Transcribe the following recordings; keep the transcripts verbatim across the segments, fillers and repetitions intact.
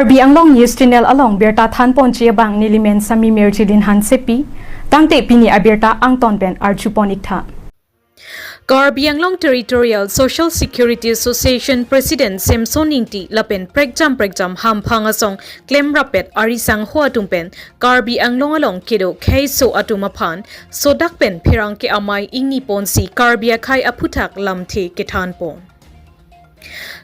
Karbi Anglong News Channel along birta thanponji abang nelimen Sami Mirjilin Hansepi, tangte pini abirta angton pen arjupon iktha. Karbi Anglong Territorial Social Security Association President Samson Ingti lapen prekjam prekjam hamphang asong klemrappet arisangho atum pen Karbi Anglong along kedo kheiso atum aphan sodak pen pherangke amei ingniponsi Karbi akhei aphuthak lamthe kethanpon.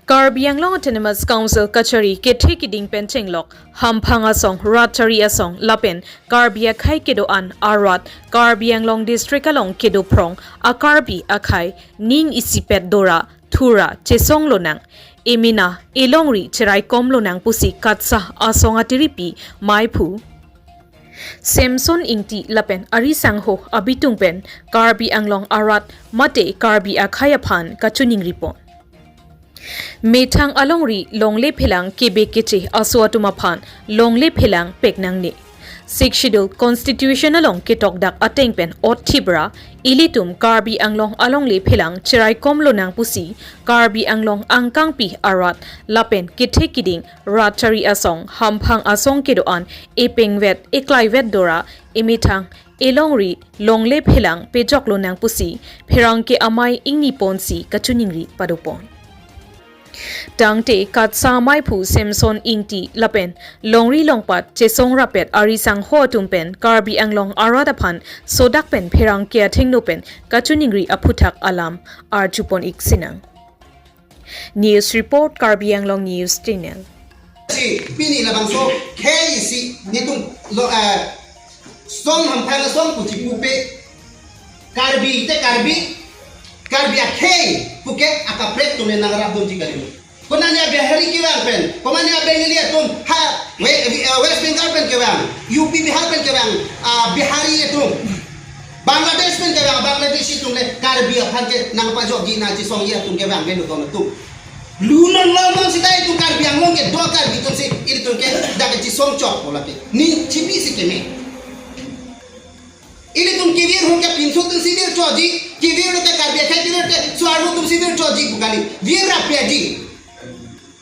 Karbi Anglong Autonomous Council kachari kethe kiding pen chenglok hamphang asong, ratchari asong lapen Karbi akhei kedo-an arat Karbi Anglong District along kedo phrong a-Karbi akhei ning isipet dora thura chesong lonang, emena elongri cheraikom lonang pusi KATSSA asong atiripi maiphu Samson Ingti lapen arisangho abitung pen Karbi Anglong arat mate Karbi akhei aphan kachiningripon. Methang alongri longle phelang kebe keche aso atum aphan longle phelang pek nangne. Sixth Schedule Constitution along ketokdak ateng pen othibra ilitum Karbi Anglong alongle phelang cheraikom lonang pusi Karbi Anglong angkangpi arat lapen kethe kiding ratchari asong hamphang asong kedo-an epengvet eklaivet dora emethang elongri longle phelang pejok lonang pusi pherangke amei ingniponsi kachiningri padopon. Tangte KATSSA maiphu Samson Ingti lapen longri longpat chesong rappet arisangho atum pen Karbi Anglong arat aphan sodak pen pherangke athengno pen kachiningri aphuthak alam arjupon iksinang. News report, Karbi Anglong News Channel. Si pini labangso khei isi netum lo, eh, song hamphang song puchi pupe Karbi te Karbi, Karbi akhei puke akaprek atum nangrapdunji kali. Konani a-Bihari kevang pen, konani a-Bengali atum ha we-, we-, eh, West Bengal pen kevang, U P Bihar pen kevang, ah, Bihari atum, Bangladesh pen kevang, Bangladeshi atum le Karbi aphan ke nangpajokji nangchesongji atum kevang avelo don atum. Lu non lo non sita itum Karbi Anglong kedo Karbi atum si ilitum ke dak kechesong chokpo lake. Ne chipi si keme. Ilitum kevir ahut ke pinso atum si virchotji, kevir ahut ke Karbi akhei kevir ahut ke so-arlo atum si virchotji pu kali. Virrapji.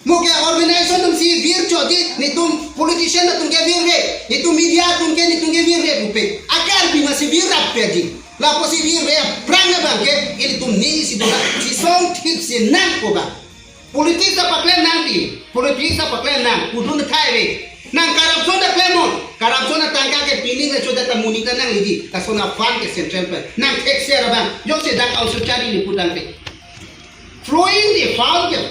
Mo ke organization atum si virchotji, netum politician atum ke virve, netum media atum ke netum ke virve pupe. A-Karbi masi virrapji. Lapusi virve aphrang abang ke ilitum ne isi dora chesong thipsi nangpo ba. Politics ta paklem nangji, politics ta paklem nang, kudun thai ve. Nang corruption ta klemnon, corruption atangka ke pining le choda ta monit ta nangleji, lason a-fund ke central pen nangthekser abang, jongsi dak ausu chari ni putangte. Flowing the fund ke,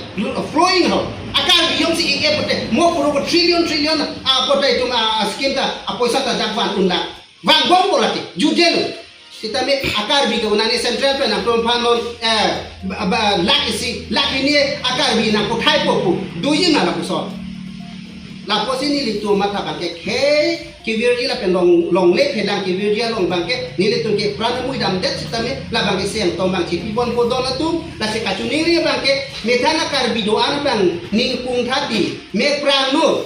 flowing ho. A-Karbi jongsi ik-e pute, mo puro ko trillion, trillion, a, pute itum, a, a-scheme ta, apoisa ta dak van unla. Vangbompo lake, jutjelo. Sitame a-Karbi ke unani central pen nangtum aphan non, eh, ba, ba, lakh isi, lakh hini a-Karbi nangkothaipo pu, doji ma lapuson. Lapusi nelitum matha abang ke khei kevirji lapen long, longle phelang kevirji along abang ke, nelitum ke pran amui damdet sitame, labang ke seng tong abang chipibompo don atum, lasi kachiningri abang ke, methang a-Karbi do-an abang ningkung thati, me prangno.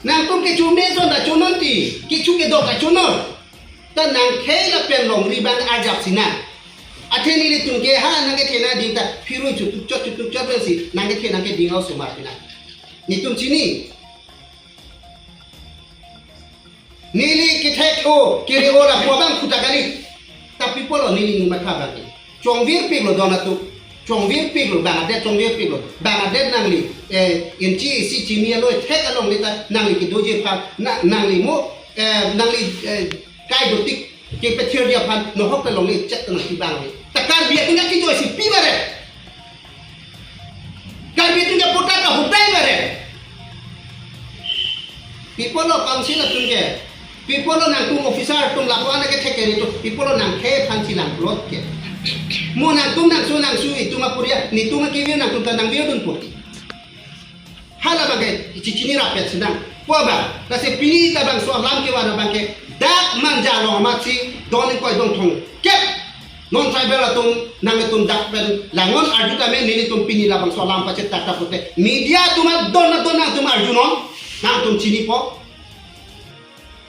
Nangtum kecho meson ta chonon ti, kecho kedok ta chonon. Ta nang khei lapen longri abang arjapsi nang. Athe nelitum ke ha nangkethenading ta phirui chutukchot chutukchot pensi nangkethe nangkeding osomar pi nang. Netum chini. Neli kethek-o, kere-o lapu abang khuta kali. Tapi pulo neli nangmatha abang ke. Chongvirpiklo don atum. Chongvirpiklo, bang adet chongvirpiklo. Bang adet nangli, eh, inchi isi chini alo, thek alongle ta nangli kedoji aphan, na, nangli mo, eh, nangli, eh, kai dotik kepethirji aphan, nohok ta longle chet ta nangkevang le. Ta Karbi atum nangkejoisi pi bare. Karbi atum ke pota ta hudai bare. Pi pulo council atum ke. Pi pulo nangtum officer atum lapu-an ke thekeri atum. Pi pulo nang khei aphansi nang plot ke. Mo nangtum nangsu nangsu itum apuria, netum akevir nangtum ta nangvirdunpo. Hala abang ke, ichi chinirappetsi nang. Ko abang, lasi pini ta bangso alam kevan abang ke, dak Manja along amatsi, don ingkoi don thomkep. Non tribal atum, nangtum dak pen, langon arju tame, nelitum pini labangso alam pachethak ta pute. Media atum adon adon nangtum arjunon, nangtum chinipo.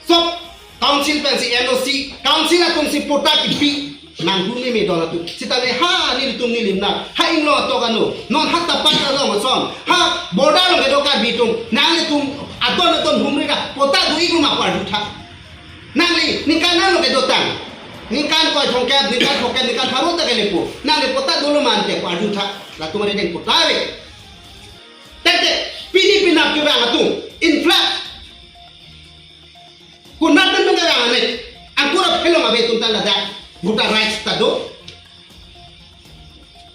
Sob council pensi N O C, council atumsi pota kipi. Nang hum ni me don atum. Sitame ha nelitum nilim na. Ha inglong atok ano. Non ha tapat along ason. Ha border along kedo Karbi atum. Nanglitum adon adon humri ra patta do-ik lo ma pu arjutha. Nangli ningkan nanglo kedotang. Ningkan koi thomkep, ningkan phongkep, ningkan pharo ta kelepo. Nangli patta dolo ma ante pu arjutha. Latum ari deng patta ave. Tete, pini penap kevang atum. Influx. Konat pen tung kevang ane. Angkur aphelong ave atum ta ladak. Voter rights ta do.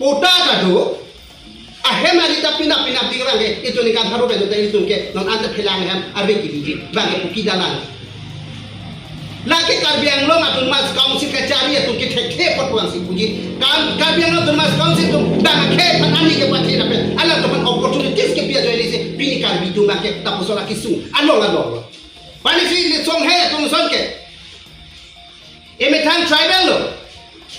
Patta ta do. Ahem ari ta penap penap ding abang ke. Itum ningkan pharo pen ta itum ke. Non anta phelang hem arve kiri. Bang ke puki dalan. Lake Karbi Anglong Autonomous Council kachari atum ke thekthe apot puan si puji. Kam Karbi Anglong Autonomous Council atum bang ke pan ani ke pati na pen. Ala atum pan opportunities kepi ajoine si pini Karbi atum bang ke tapuson akisung. Along along. Pani si ni song he atum ason ke. Emethang tribal lo.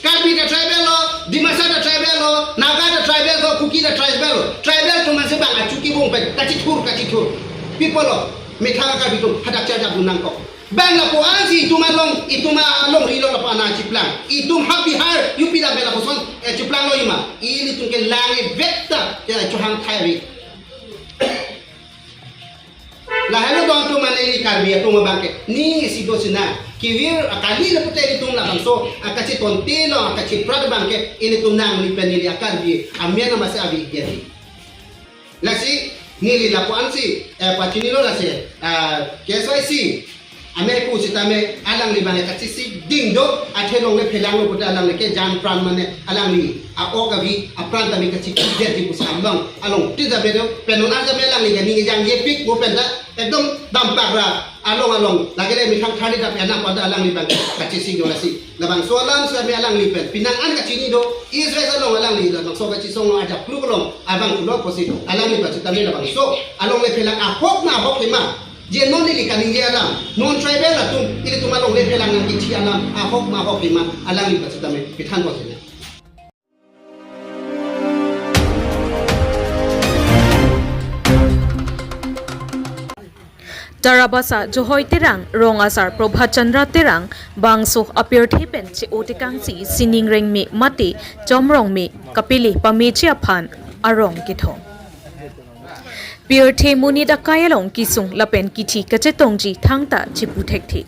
Karbi ta tribal lo, Dimasa ta tribal lo, Naga ta tribal lo, Kuki ta tribal lo. Tribal atum ansi bang achuki bung pen, kachithur, kachithur. People lo, methang Karbi atum, hadak charjap dun nangkok. Bang lapu ansi itum along, itum alongri lo lapu ana chiplang. Itum ha Bihar, U P dam bela puson, eh, chiplang lo ima. Ilitum ke lang e vekta, ya, chohang thai ri. Lahelo don atum mane ili Karbi atum abang ke. Ni si do sina. Kevir akali lapu te itum labangso. Akachitonte lo, akachiprat abang ke. Ilitum nangli pen ili a-Karbi. Amen amase abi dia di. Lasi, neli lapu ansi. Eh, pachini lo lasi. Ah, K S Y C. Ame pu sitame alangli bang kachisi ding do, athe longle phelang lo pute alangli ke jan pran mane alangli a-ok avi apran tame kachisi dia di pusi amlong along ti jabe do, pen non ajabe alangli ke ning jang ye pik mo pen ta ekdom dampak ra along along lagele methang thari ta pen nang pada alangli bang kachisi do lasi. Labangso alam sitame alangli pen penang an kachini do, Israel along alangli labangso kachisong lo ajak kluk along abang kulo pusi alangli bang sitame labangso alongle phelang ahok ma ahok hima. Je non neli kaningje alam, non tribal atum, ilitum alongle phelang nangkithi alam, ahok ma ahok hima, alangli bang sitame, pithan bos ini. Tarabasa Johoi Terang, Rong Asar Prabhat Chandra Terang, bangso apirthe pen che-o tekangsi sining rengme mate chomrongme kapele pameji aphan arong kethom. Pirthe monit akai along kisung lapen kithi kachetongji thangta chipu thekthe.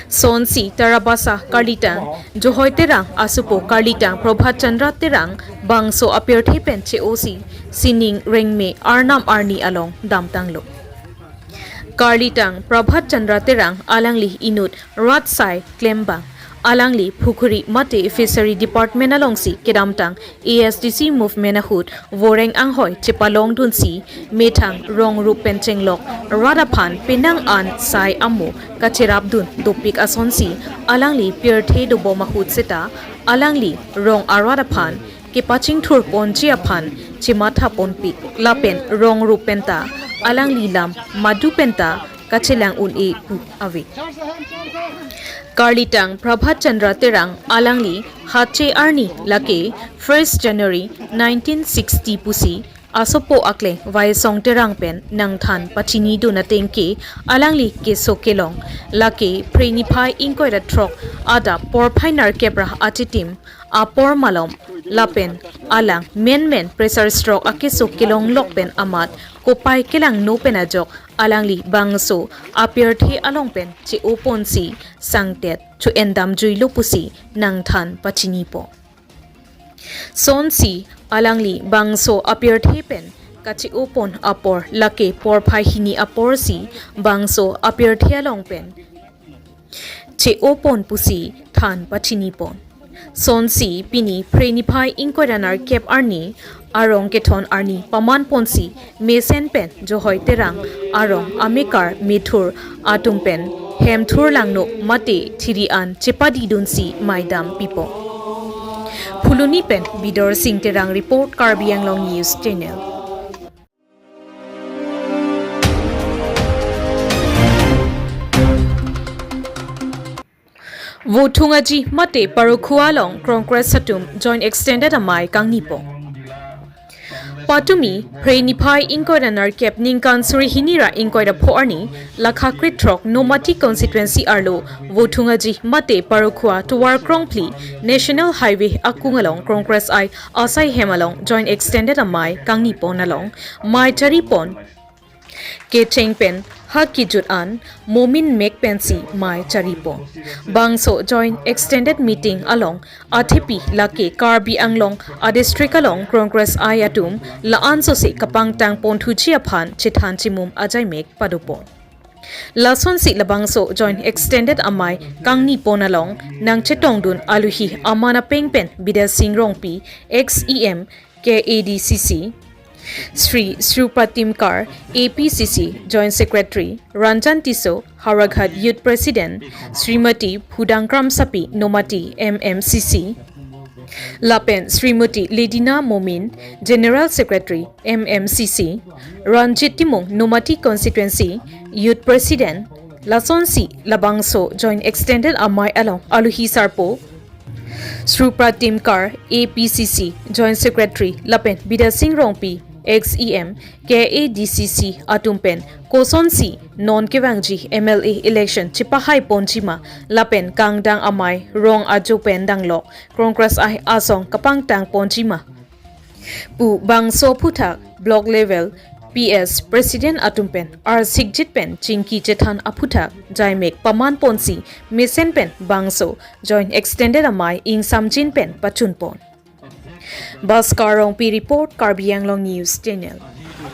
Sonsi Tarabasa Karlitang Johoi Terang asopo Karlitang Prabhat Chandra Terang bangso apirthe pen che-osi sining rengme arnam arni along damtanglo. Karlitang Prabhat Chandra Terang alangli inut rat sai klembang. Alangli Pukhuri mate Fishery Department alongsi kedamtang A S D C movement ahut voreng anghoi chepalongdunsi methang rong rup pen chenglok rat aphan penang an sai amo kacherapdun dopik asonsi alangli pirthe dobom ahut seta alangli rong arat aphan kepachingthur ponji aphan chematha ponpik lapen rong rup penta alangli lam madu penta kachelang un-e pu ave. Karlitang Prabhat Chandra Terang alangli hache arni lake first January nineteen sixty pusi asopo akle Vaisong Terang pen nangthan pachinidun atengke alangli keso kelong lake Phre niphai ingkoi ra throk adap porphai nerkep ra achitim apor malom lapen alang menmen pressure stroke akeso kelonglok pen amat kopai kelangno pen ajok alangli bangso apirthe along pen che-o ponsi sangtet cho-en damjuilo pusi nangthan pachinipo. Sonsi alangli bangso apirthe pen kache-o pon apor lake porphai hini aporsi bangso apirthe along pen che-o pon pusi than pachini pon. Sonsi pini Phre niphai ingkoi ra nerkep arni arong kethon arni paman ponsi mesen pen Johoi Terang arong amekar methur atum pen hemthur langno mate thiri an chepadidunsi maidam pipo. Phuloni pen Bidor Sing Terang report, Karbi Anglong News Channel. Vothung aji mate Parokhu along Congress atum joint extended amei kangnipo. Patumi, Phre niphai ingkoi ra nerkep ningkan suri hini ra ingkoi ra pho arni, lakha krethrok Nomati constituency arlo, Vothung Aji mate Parokhuwa tovar krongphli, National Highway akung along Congress I asai hem along Joint Extended Amei kangni pon along, mei chari pon. Kecheng pen ha kejut an Momin mek pensi mei chari pon. Bangso Joint Extended Meeting along athepi lake Karbi Anglong a district along Congress I atum la-an sose kapangtang pon thuji aphan chethan chimum ajai mek pado pon. Lasonsi labangso Joint Extended Amei kangni pon along nangchetongdun aluhi aman apeng pen Bidya Sing Rongpi, ex E M, K A D C C, Shri Supratim Kar, A P C C Joint Secretary, Ranjan Tisso, Howraghat Youth President, Srimati Phudang Kramsapi, Nomati M M C C, lapen Srimati Ledina Momin, General Secretary, M M C C, Ranjit Timung, Nomati Constituency Youth President, lasonsi labangso Joint Extended Amei along aluhi sarpo Supratim Kar, A P C C Joint Secretary, lapen Bidya Sing Rongpi, ex E M, K A D C C atum pen kosonsi non kevangji M L A election chepahai ponji ma, lapen kangdang amei rong ajo pen danglok Congress I asong kapangtang ponji ma pu bangso aphuthak block level P S president atum pen arsikjit pen chingki chethan aphuthak jai mek paman ponsi mesen pen bangso Joint Extended Amei ingsamjin pen pachun pon. Bhaskar Rongpi report, Karbi Anglong News Channel.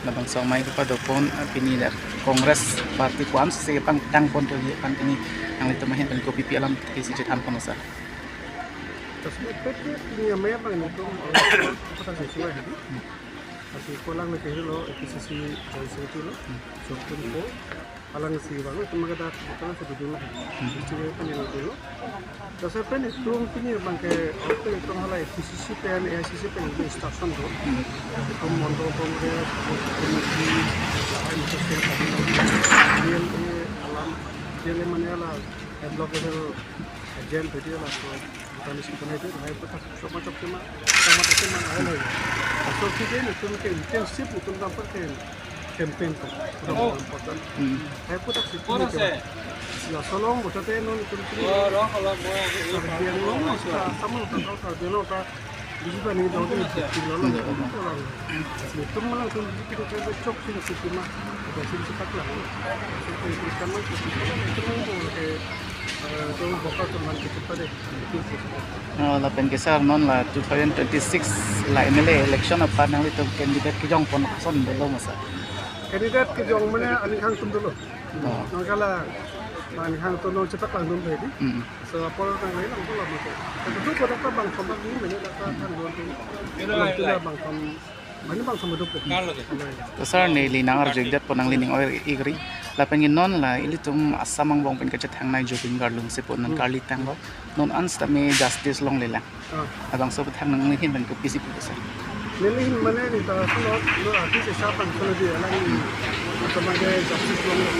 Labangso amei kepado pon, ah, pini dak Congress Party ko-an sose kapangtang pon thuji aphan pini nanglitum ahin pen kopi pi alam isi chethan pon sir. Terus itu, itu, ini amei abang ini tuh, apa sih, suai tadi? Masih pulang lagi dulu, A P C C, dari situ loh. Hmm. Sopun po, alang si bang, itu maka dah, itu masih dulu. Hmm. Itu dia kan yang dulu. Terus apa nih, tuh, ini bang ke, apa itu, halai A P C C pen, A I C C pen, itu instruction tuh. Hmm. Itu Mondol Congress, itu komiti, lain itu state, D L A, alam, D L A mana lah, block level agent, jadi lah, so, bukan di situ itu, hai, itu tak, sok macam cuma, sama cuma, hai, lah. So, kita ini, itu mungkin, mungkin sip, itu nampak kan, campaign kan, itu Oh. important. Hmm. Hai, itu tak sip, Orang ini saya. Laso along, botate non, itu mungkin, Oh, orang kalau mau, Karbi Anglong, sama, sama, Karbi Anglong, Bisi bani dong di di lolo orang. Itu malah tuh kita coba cok sih sih mah. Ada sih cepat lah. Itu kan mah itu mau ke, eh, tuh bakal teman kita pada. Oh, lapen ke sir non la two thousand twenty-six la M L A election aphan nanglitum candidate kejong pon ason dolo ma sir? Candidate kejong mane aning hang tum dolo. Oh. Nangkala aning hang tum non cepat lang dum tadi. Hmm. So, apor nang lain ang pula mate. Tapi tu pada ka bang sama ni mana dah ka kan don tu. Kalau tu lah bang sam, mana bang sama dukung. To sir, neli nang arju-ik det pon, nangli ning oir-ik ri. Lapen non la ilitum Assam angbong pen kachethangnei Zubeen Garg lungsi pon non Hmm. karli tanglo. Non an sitame justice longlelang. Ah. Labangso aphuthak nangli ahin pen kopi si pu sir? Neli ahin mane ni ta solo, lo artist esa pang solo di alang ni. Atau mane justice longlo.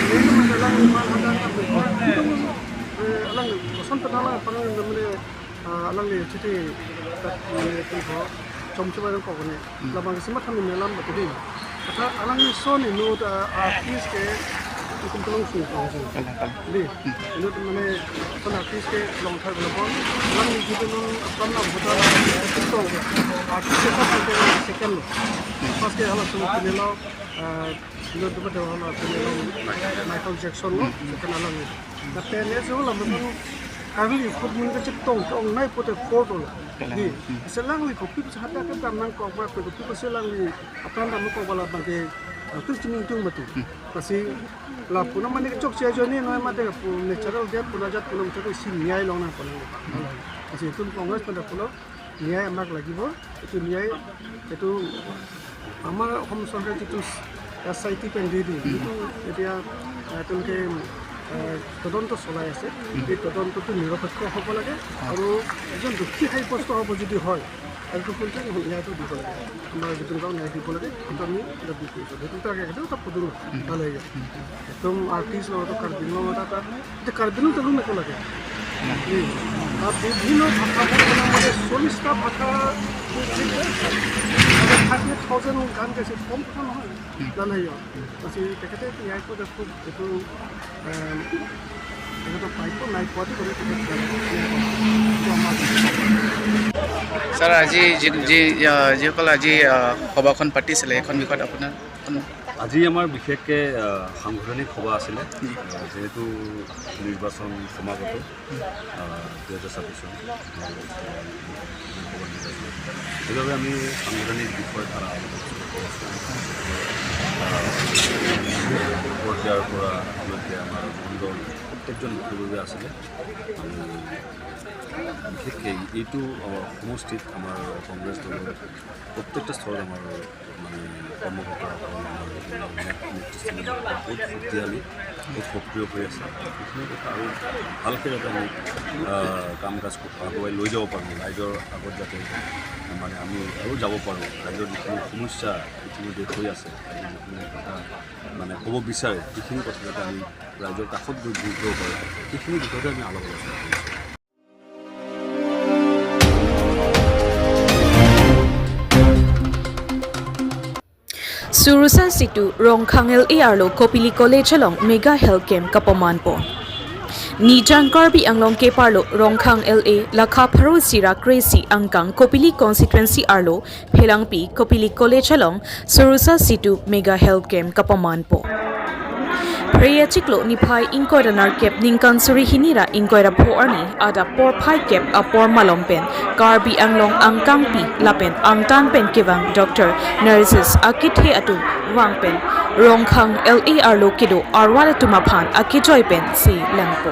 Neli mane alang ni mal hadang na buka. Eh, alang ni koson penala pang mane, ah, alang ni cuti tak mane tu ho. Chom chom alang kok ni. Hmm. Labang si matha ni melam batu di. Kata alang ni son ni no ta artist ke itum tolong sung tolong sung. Kalang, kalang. Di. Hmm. Inut mane son artist ke long thai belakon. Alang ni gitu non apa na buta la. Itu artist ke apa ke second lo. Hmm. Pas ke alang sung kini lo, eh, inut tu betul alang kini lo Michael Jackson lo. Hmm. Second alang ni. Tapi ni so la memang kali foot mun ke chetong tong nai pote four lo. Kalang. Di. Hmm. Selang li kopi bisa hata ke dam nangkok ba kopi selang li Apran dam ko bala bangke, eh, tu chiming tung batu. Hmm. Pasi lapu na mane chokche ajoine noi mate pu natural death pu na jat pu na mate si niyai long nangpo nang. Pasi itum Congress pada pulo niyai amak lagibo, itu niyai, itu আমাৰ অসম চৰকাৰে যিটো S I T pen দি দিয়ে, সেইটো এতিয়া, আহ, তেওঁলোকে, আহ, তদন্ত চলাই আছে। এই তদন্তটো নিৰপেক্ষ হ'ব লাগে আৰু এজন দোষী সাব্যস্ত হ'ব যদি হয়, আৰু কোনটো ন্যায়টো দিব লাগে, আমাৰ যিটো ধৰক ন্যায় দিব লাগে, সেইটো আমি দাবী কৰিছোঁ। সেইটো এটা, সেইটো এটা পদক্ষেপ ভাল হৈ যায়। একদম আৰ্টিষ্ট লগতো কাৰ্বি আংলং এটা, এটা, এতিয়া কাৰ্বি আংলং তেলো নকলাগে। বা বিভিন্ন ভাষা, মানে চল্লিশটা ভাষা, থাৰ্টি থাউজেণ্ড গান গাইছে, কম কথা নহয়। জানাই, আজি তেখেতে ন্যায় পোৱা খুব এইটো, এম, তেখেতৰ প্ৰাপ্য নাই পোৱাটো কৰি তেখেত ন্যায় পাব। এইটো আমাৰ ছাৰ, আজি যি, যি, আহ, যিসকল আজি, আহ, সভাখন পাতিছিলে, এইখন বিষয়ত আপোনাৰ কোনো আজি আমাৰ বিশেষকে, আহ, সাংগঠনিক সভা আছিলে। আহ, যিহেতু নিৰ্বাচন সমাগত, আহ, দুহেজাৰ ছাব্বিছ চন, আহ, বিধানসভা নিৰ্বাচন। সেইবাবে আমি সাংগঠনিক বিষয়ত, আহ, আহ, পৰ্যায়ৰ পৰা আমালোকে আমাৰ মণ্ডল প্ৰত্যেকজন বিষয়ববীয়া আছিলে। আমি বিশেষকৈ এইটো, আহ, সমষ্টিত আমাৰ কংগ্ৰেছ দলৰ প্ৰত্যেকটা স্তৰত আমাৰ মানে কৰ্মকৰ্তাসকল, আমাৰ নেতৃ-, নেতৃস্থানীয় বহুত শক্তিশালী, বহুত সক্ৰিয় হৈ আছে। এইখিনি কথা আৰু ভালকে যাতে আমি, আহ, কাম কাজ আগুৱাই লৈ যাব পাৰোঁ, ৰাইজৰ আগত যাতে মানে আমি আৰু যাব পাৰোঁ, ৰাইজৰ যিখিনি সমস্যা ইতিমধ্যে হৈ আছে, ৰাইজৰ যিখিনি কথা মানে ক'ব বিচাৰে, সেইখিনি কথা যাতে আমি ৰাইজৰ কাষত গৈ গুৰুত্ব পাৰোঁ, সেইখিনি বিষয়তে আমি আলাপ আলোচনা কৰিছোঁ। Surusa Situ, Rongkhang L A arlo Kopili College along Mega Health Camp kapamanpo. Nijang Karbi Anglong keparlo Rongkhang L A lakha pharo isi ra kre-isi angkang Kopili Constituency arlo Phelangpi Kopili College along Surusa Situ Mega Health Camp kapamanpo. Phre achiklo niphai ingkoi ra nerkep ningkan suri hini ra ingkoi ra pho arni adap porphai kep apor malom pen Karbi Anglong angkangpi lapen angtan pen kevang doctor, nurses akethe atum vang pen Rongkhang L A arlo kedo arvan atum aphan akejoi pen selangpo.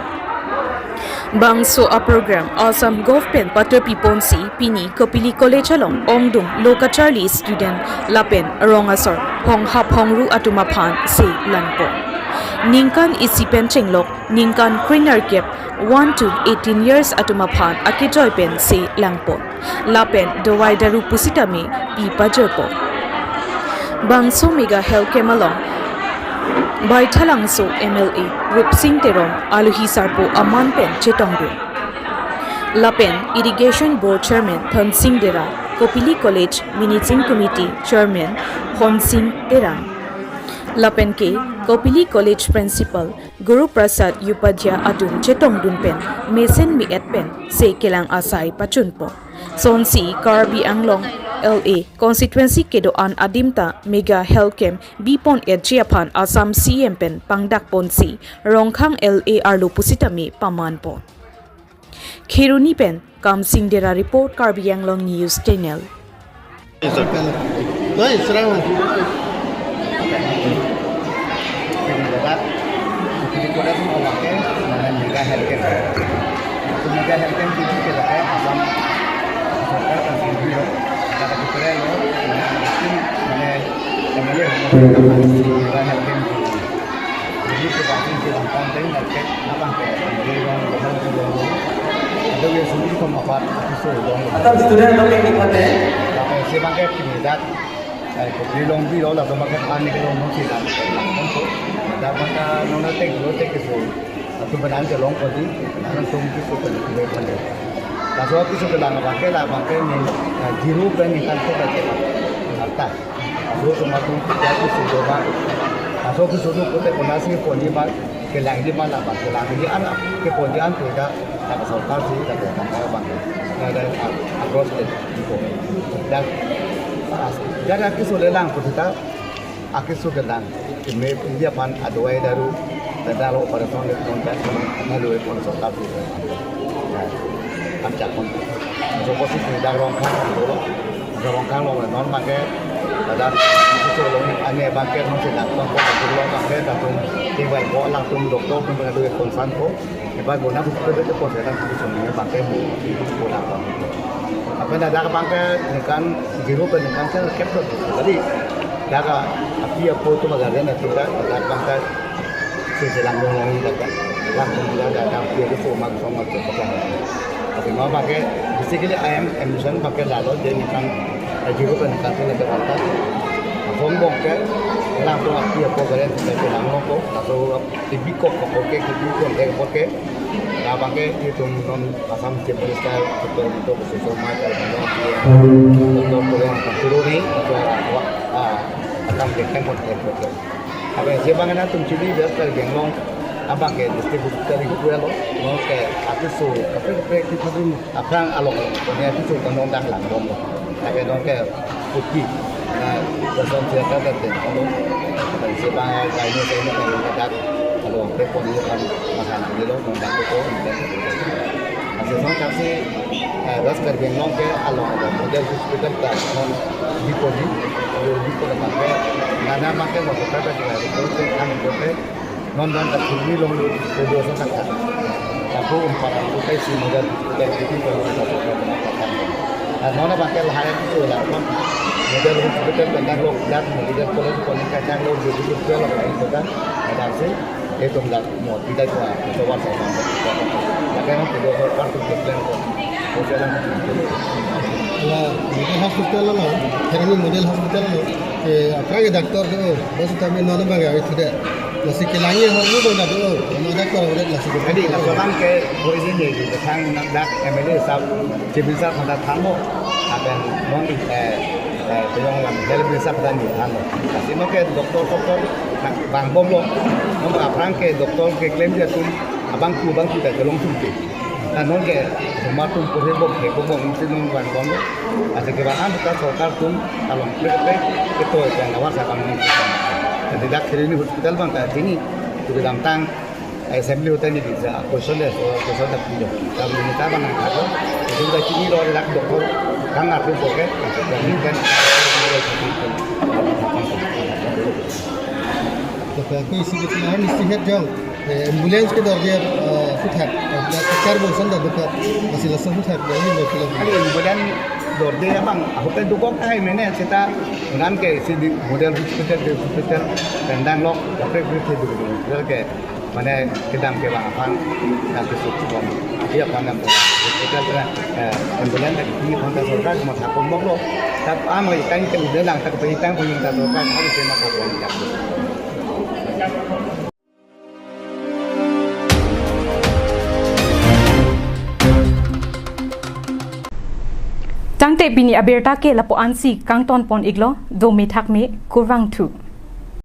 Bangso a-program Assam Govt pen paterpi ponsi pini Kopili College along ongdung lo kacharli student lapen rong asor honghap hongru atum aphan selangpo. Ningkan isi pen chenglok ningkan kre nerkep, one to eighteen years atum aphan akejoi pen selangpo. Lapen dawai daru pusitame pi pajirpo. Bangso Mega Health Camp along Baithalangso M L A Rupsing Teron alohi sarpo aman pen chetongdun. Lapen Irrigation Board Chairman Thansing Dera, Kopili College Managing Committee Chairman Honsing Terang, lapen ke Kopili College Principal Guru Prasad Upadhyay atum chetongdun pen mesen me-et pen sekelang asai pachunpo. Sonsi Karbi Anglong L A constituency kedo-an adim ta Mega Health Camp bipon-etji aphan Assam C M pen pangdak ponsi Rongkhang L A arlo pusitame pamanpo. Kheroni pen Kamsing Dera report, Karbi Anglong News Channel. Noi, serang. Jadi, kita pun awalnya mana Mega Health Camp. Itu Mega Health Camp itu kita pakai Assam, Assam kan sendiri, kita kita lo, mana, mana, mana Mega Health Camp. Jadi, kita pasti kita tentang dari market, apa, kayak, jadi, orang, orang, orang, ada yang sendiri ke Mapat, itu, orang. Atau student lo yang dipakai? Apa, si pakai pindah, eh, kopi long bi lo, lalu pakai panik lo, mau sih, kan. Ada mata, nona tek, lo tek, itu. Atau benar ke long kopi, benar tuh, itu, kan, itu, kan. Laso apiso kelang abangke, la abangke ni, ah, jiru pen ni kan ke kan ke. Arta. Laso atum atum jadi sudah ma. Laso apiso tu kote konasi pon di ma, kelang di ma la abang, kelang di an, ke pon di an tu da, tak sorkar si, tak ada abang. Ada, ah, across the board. Dan, ah, jadi apiso lelang ko kita, akeso kelang. Keme India pan adawai daru, tanda lo operation le non kan, na lo operation tapi. Nah, kan cak kon. So, kosi tidak Rongkhang lo. Rongkhang lo non pakai, ada, so lo ni ane pakai, non si dak kon, kon lo pakai, dak kon, tiba ko lang tum doktor tum pada lo concern ko. Iba guna buku itu proses dan itu semuanya pakai buku, buku apa. Apa yang ada pakai ningkan jiru pen ningkan saya kep tuh. Jadi, jaga api apa itu magaran itu kan, ada pakai si selang dong lagi kan. Langsung juga ada, ada api itu semua, semua itu pakai. Tapi mau pakai, basically I am ambition pakai lalu, jadi ningkan, eh, jiru pen ningkan saya lebih rata. Langsung bongke, Laso api apo garen kita ke langlo ko, laso tibikok ko ke, tibikok ke ko ke. Labang ke itum non Assam Chief Minister Doctor Himanta Biswa Sarma ke langlo ke, Doctor Tuliram Ronghang ke, ah, akan ke tempat ke ko ke. Apa sih bang na tum chili bias kali bengong, abang ke district hospital itu ya lo, non ke api so, api ke kita tu Aphrang along, kone apiso kanong dak langbomlo. Lake nonke putki, na, lason siya kata te, along, kan si bang, kaino, kaino, kaino, dak, along, pe pon, kan, makan, nilo, nong dak, ko, nong dak, ko. Asi son kasi, eh, West Karbi Anglong ke along, along, model hospital ta, non, di pon, di, di pon, make, nana, make, nong, kata, kata, kata, kata, kata, Non dan ta thurni long lo, kodo sa thakthak. Lapu um parang utai si model hospital kiti ko lo ta so ko na ta kan. Ah, non abang ke lahai apiso la kon. Model hospital kan dak lo, dak medical college ko ni kacang lo, jadi hospital lo kan itu kan. Ada si, itu dak mo tidak ko, so war sa kan. Lake non kodo so partu plan ko. La model hospital lo, Kheroni model hospital lo. Eh, aphrang ke doctor do, bas tame non abang ke awi thude. Lasi kelang-i ahormu do na do, non doctor ahormu lasi ke. Jadi, laso abang ke, bo ini ni, di thang dak M L A sahab, Chief Minister kata thanmo, aben non, eh, eh, peyong lam, health minister kata ni thanmo. Lasi non ke doctor, doctor, na, vangbomlo, non aphrang ke doctor ke claim dia tum, abang tu, abang tu ta kelong tum ke. Anong ke, matum pore bom, ke bom, bom, isi nong wan bom. Asi ke bang, an ta sorkar atum, along pre, pre, ke to, yang awar sa bang ni. Jadi dak Kheroni hospital bang ta, sini, tu kedamtang, assembly hotel ni bisa, question le, so, question ta pilo. Kami ni ta bang nang kalo, itu dah sini lo dak doktor, kang atum poke, dan ni kan, Tapi aku isi kita, ini sihat jong. Eh, ambulance ke dor dia, eh, puthak, eh, dak kachar bongsan dak buka, masih langsung puthak, dak ini buka lagi. Ani ambulance dor dia bang, aku kan dukok ai mene seta unan ke si di model hospital, di hospital, tendang lok, kaprek kaprek ke dukok. Model ke, mane kedam ke bang aphan, dan ke suk bang. Dia pandang hospital, eh, ambulance ke ini kontak sorkar, cuma takut bok lo. Tak am, ikan ke udah lang, tak pe ikan punya tak sorkar, harus terima kasih. Tangte pini abirta ke lapu-ansi kangton pon iklo, dome thakme, kurvangthu.